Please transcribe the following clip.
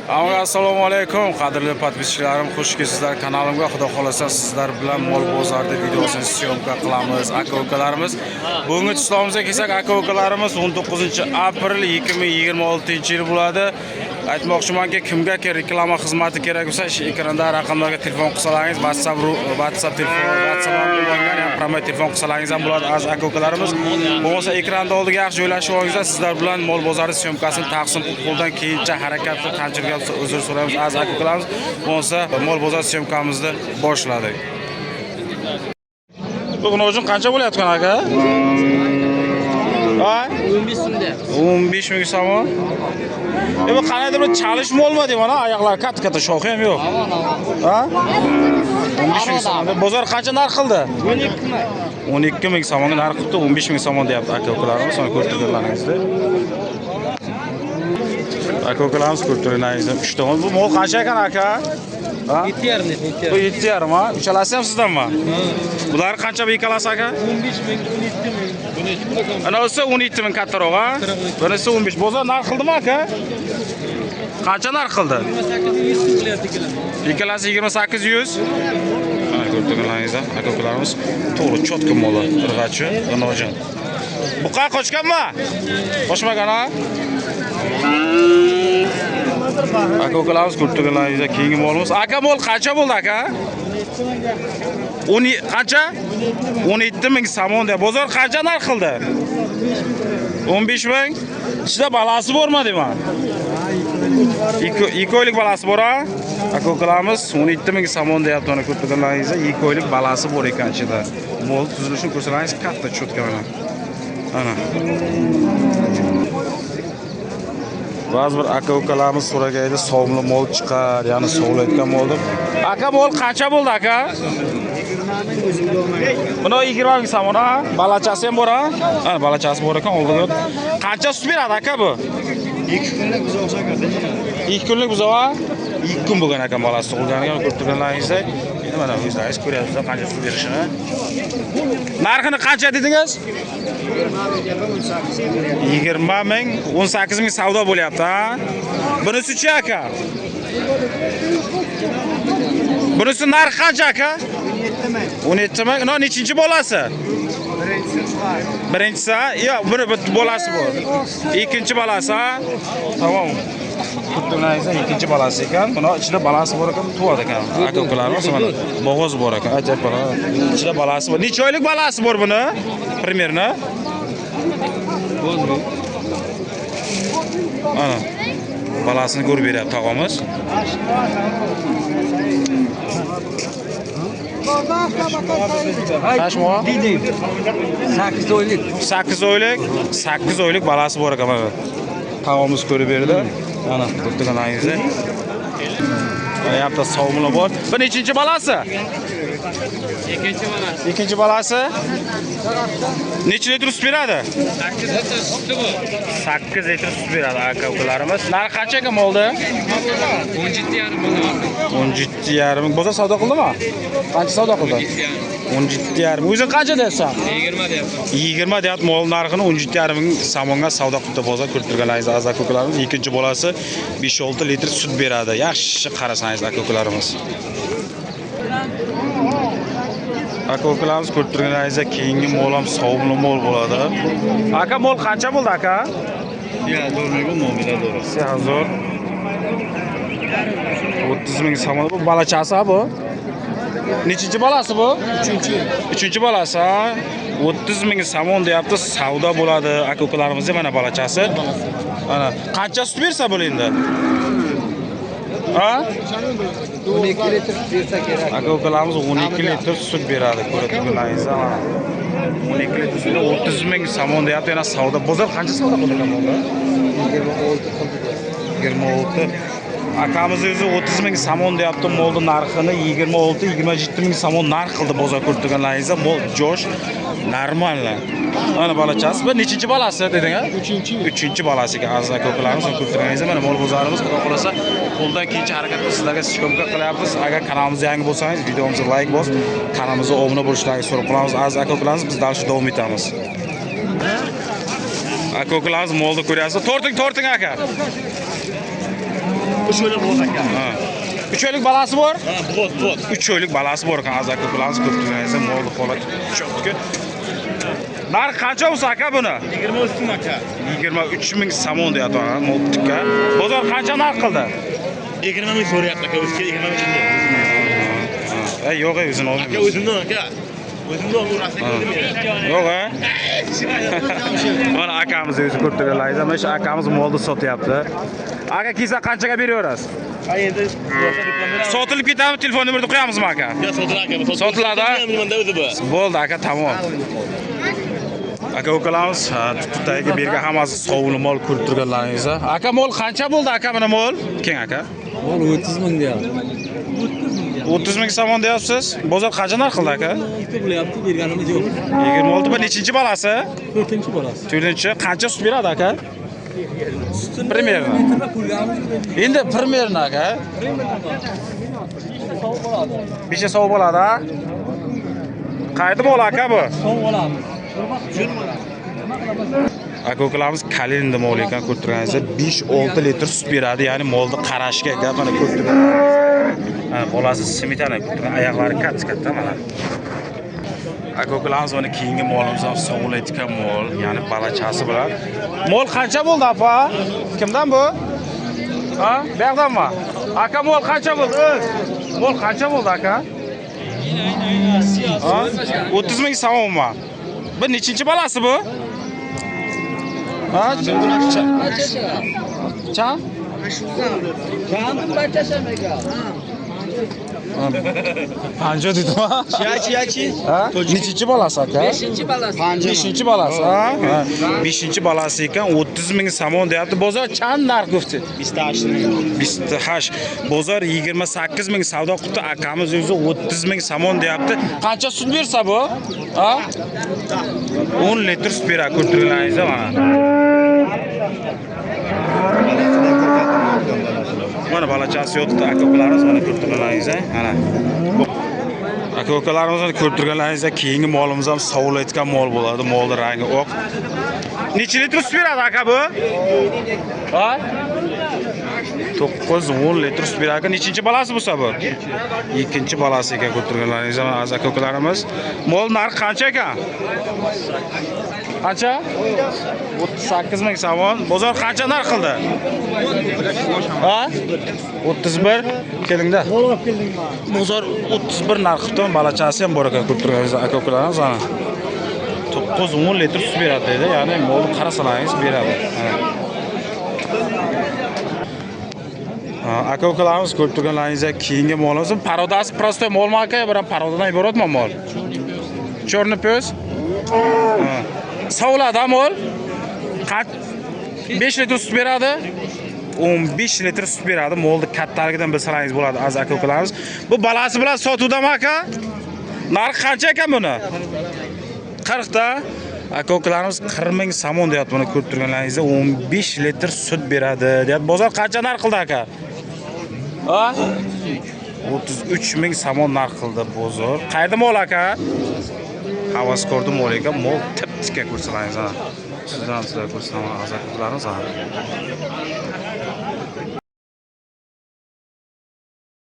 Assalomu alaykum, qadrli подписчик larim, xush kelibsizlar kanalimga. Xudo xolasa, sizlar bilan mol bozorida videosini съёмка qilamiz, aka ukalarimiz. Bugungi tuslomizga kelsak, aka ukalarimiz, 19 aprel 2026 yil bo'ladi. Aytmoqchimanki, kimga reklama xizmati kerak bo'lsa, shu ekranda raqamlarga telefon qilsalaringiz, WhatsApp telefon, WhatsApp ham ulangan, ham прямой telefon qilsalaringiz ham bo'ladi, aziz aka ukalarimiz. Bo'lmasa ekranda oldiga yaxshi joylashib olingizlar, sizlar bilan mol bozori съёмка sini taqsim qilib, qo'ldan keyincha harakat qilib, qancha bo'lsa uzr so'raymiz, aziz aka ukalarimiz. Bo'lmasa mol bozor съёмка mizni boshladik. Bugun uchun qancha bo'layotgan, aka? Ha? 15 so'mda. 15 ming somon. E, bu qandaydir bir chalish molmi deyman, ha? Oyoqlari katta katta, shoxi ham yo'q. Ha? 15 ming somon. Bozor qancha narx qildi? 12 ming. 12 ming somonga narx qilibdi, 15 ming somon deyapti aka ukalarimiz, mana ko'rib turganlaringizda. Aka ukalarimiz, ko'rib turganlaringizda 3 ta. Bu mol qancha ekan, aka? Ha? 7,5 dedi, Bu 7,5. 7,5 ha? Uchalasi ham sizdanmi? Bular qancha bu ikkalasi, aka? 15 ming, 17 ming. Ana o'zi 17 ming kattaroq, ha? Birisi 15. Bozor narx qildimi, aka? Qancha narx qildi? 28 100 so'm qilyapti ikkalasi. Ikkalasi 28 100. Mana ko'rib turganlaringizda, aka ukalarimiz, to'g'ri, чётко moli, irg'achi, g'inojon. Buqa qochganmi? Qochmagan, ha? Aka ukalarimiz, ko'rib turganlaringizda keyingi molimiz. Aka, mol qancha bo'ldi, aka? 10 qancha? 17 ming somon deyapti. Bozor qancha narx qildi? 15 ming. Ichida balasi bormi deyman? 2 oylik balasi bor, ha? Aka ukalarimiz, 17 ming somon deyapti, mana ko'rib turganlaringizda 2 oylik balasi bor ekan ichida. Mol tuzilishini ko'rsalaringiz, katta, чётко mana. Ana. Ba'zi bir aka ukalarimiz so'ragan edi, sovimli mol chiqar, ya'ni sovilayotgan mol deb. Aka, mol qancha bo'ldi, aka? Buni 20 ming somon, ha? Balachasi ham bor, ha? Ha, balachasi bor ekan, oldiga. Qancha sut beradi, aka, bu? 2 kunlik buzov. 2 kunlik buzov, ha? 2 kun bo'lgan ekan bolasi tug'ilganiga, ko'rib turganlaringizda. Endi mana o'zlaringiz ko'ryapsizlar qancha sut berishini. Narxini qancha dedingiz? 20 ming, 18 ming savdo bo'lyapti, ha? Bunisi-chi, aka? Bunisi narxi qancha, aka? 17 ming. Uni nechinchi bolasi? Birinchisi, ha? Yo'q, biri bir bolasi bor. Ikkinchi bolasi, ha? Tamom. Turtganlaringizda ikkinchi bolasi ekan. Buni ichida bolasi bor ekan, tug'adi ekan. Aka ukalarimiz, mana bo'g'iz bor ekan. Ajab bola. Ichida bolasi bor. Necha oylik bolasi bor buni? Примерно. Ana. Bolasini ko'rib beryapti tog'amiz. Tashmo? 8 oylik. 8 oylik, 8 oylik balasi bor ekan mana. Tog'amiz ko'rib berdi. Mana turganlaringizda. Mana bitta sovimli bor. Bu nechinchi balasi? Ikkinchi bolasi. Ikkinchi balasi. Necha litr sut beradi? 8 litr suti bu. 8 litr sut beradi, aka ukalarimiz. Narxi qancha ekan molda? 17,5 bo'ldi. 17,5 ming. Bozor savdo qildimi? Qancha savdo qildi? 17,5. O'zing qancha deyapsan? 20 deyapti. 20 deyapti mol narxini, 17,5 ming somonga savdo qilibdi bozor, ko'rib turganlaringiz, aziz aka ukalarimiz. Ikkinchi bolasi 5-6 litr sut beradi. Yaxshi qarasangiz, aka ukalarimiz. Aka ukalarimiz, ko'rib turganlaringizda keyingi mol ham sovimli mol bo'ladi. Aka, mol qancha bo'ldi, aka? Ya, zo'rmaygu muomala zo'r. Zo'r. 30 ming somon. Bu balachasi, ha, bu? Nechinchi bolasi bu? Uchinchi. Uchinchi bolasi, ha? 30 ming somon deyapti, savdo bo'ladi, aka ukalarimizda mana balachasi. Mana qancha sut bersa bu endi? Ha? 12 litr bersa kerak. Aka ukalarimiz, 12 litr sut beradi, ko'rib turganlaringizda mana. 12 litr sut 30 ming somon deyapti, yana savdo. Bozor qancha savdo qildi ekan bozor? 26 qildi. 26. Akamiz o'zi 30 ming somon deyapti molni narxini, 26 27 ming somon narx qildi bozor, ko'rib turganlaringizda mol josh, нормально. Mana balachasi. Bu nechinchi bolasi deding, ha? Uchinchi. Uchinchi bolasi ekan, aziz aka ukalarimiz, ko'rib turganingizdek mana mol bozorimiz, xudo xolasa, qo'ldan kelgancha harakat qilib sizlarga съёмка qilyapmiz. Agar kanalimizga yangi bo'lsangiz, videomizga like bosib, kanalimizga obuna bo'lishlaringizni so'rab qolamiz. Aziz aka ukalarimiz, biz дальше davom etamiz. Aka ukalarimiz, molni ko'ryapsiz. Torting, torting, aka. 3 oylik bo'ldi aka. Ha. 3 oylik balasi bor? Ha, bug'ot. 3 oylik balasi bor ekan, aziz aka ukalarimiz ko'rib turganingizdek molni holati cho'tki. Narx qancha bo'lsa aka buni? 23 ming aka. 23 ming somon deyapti ha, mol tikka. Bozor qancha narx qildi? 20 ming so'rayapti aka, o'zi 20 ming. Ey, yo'q, o'zini Aka olmaymiz. o'zimdan aka. O'zimdan olaverasiz aka, o'zim. Yo'q, ha? Mana akamiz o'zi ko'rib turganlaringiz, mana shu akamiz molni sotyapti. Aka kelsa qanchaga beraverasiz? Ha, endi Sotilib ketadimi? Telefon nomerini qo'yamizmi aka? Ya sotiladi aka. Sotiladi, ha? Menda o'zi bu. Bo'ldi aka, tamom. Aka ukalarimiz, tutdagi bergan hammasi sovuli mol ko'rib turganlaringiz. Aka mol qancha bo'ldi aka mana mol? Keng aka. Mol 30 ming deyapti. 30 ming somon deyapsiz. Bozor qancha narx qildi aka? Bo'lyapti, berganimiz yo'q. 26 bu nechinchi balasi? 4-chi bolasi. 4-chi. Qancha sut beradi aka? Sutini Примерно. litrda ko'rganimiz yo'q. Endi примерно aka. Sovib oladi. 5 sovib oladi, ha? Qayerda mol aka bu? Sovib olamiz. Aka ukalarimiz Kalinda mol ekan ko'rib turganingizdek 5-6 litr sut beradi, ya'ni molni qarashga gap mana ko'rib turganingiz. Ha, bolasi smetana ko'rib turgan, oyoqlari katta-katta mana. Aka ukalarimiz mana keyingi molimiz ham sovulayotgan mol, ya'ni balachasi bilan. Mol qancha bo'ldi opa? Kimdan bu? Ha, bu yoqdanmi? Aka mol qancha bo'ldi? Mol qancha bo'ldi aka? Ha? 30 ming so'mmi? Bu nechinchi balasi bu? Ha? Cha? Panjo dedimi? Yachi. Ha? Nechinchi balasi aka? 5-chi balasi. 5-chi balasi, ha? 5-chi balasi ekan, 30 ming somon deyapti. Bozor chand narx gufti? 28. Bozor 28 ming savdo qilibdi. Akamiz o'zi 30 ming somon deyapti. Qancha sut bersa bu? Ha? 10 litr sut beradi, ko'rib turganingiz mana. Mana balachasi yotibdi, aka ukalarimiz mana ko'rib turganingiz, mana. Aka ukalarimiz mana ko'rib turganingiz, keyingi molimiz ham sovulayotgan mol bo'ladi. Molning rangi oq. Necha litr sut beradi aka bu? Ha? 9-10 litr sut beradi. Nechinchi balasi bo'lsa bu? Ikkinchi balasi ekan ko'rib turganlaringiz, mana aziz aka ukalarimiz. Mol narxi qancha ekan? Qancha? 38 ming somon. Bozor qancha narx qildi? Ha? 31. Kelingda. Bozor 31 narx qildi. Balachasi ham bor ekan ko'rib turganingiz aka ukalarimiz ana. 9-10 litr sut beradi dedi. Ya'ni molni qarasalaringiz beradi. Aka ukalarimiz ko'rib turganlaringizdek keyingi molimiz parodasi prostoy molmi aka? Bir ham parodadan iboratmi mol? Chorni pes. Sovuladi mol. 5 litr sut beradi. 15 litr sut beradi. Molni kattaligidan bilsalaringiz bo'ladi aziz aka ukalarimiz. Bu balasi bilan sotuvdami aka? Narxi qancha ekan buni? 40 ta. Aka ukalarimiz 40 ming somon deyapti. Buni ko'rib turganlaringizda 15 litr sut beradi deyapti. Bozor qancha narx qildi aka? Ha? 33 ming somon narx qildi bozor. Qayerda mol aka? Havaskorda mol ekan. Mol tip-tikka ko'rsalaringiz ana. Sizlar ham sizlar ko'rsalaringiz aziz ukalarimiz ana.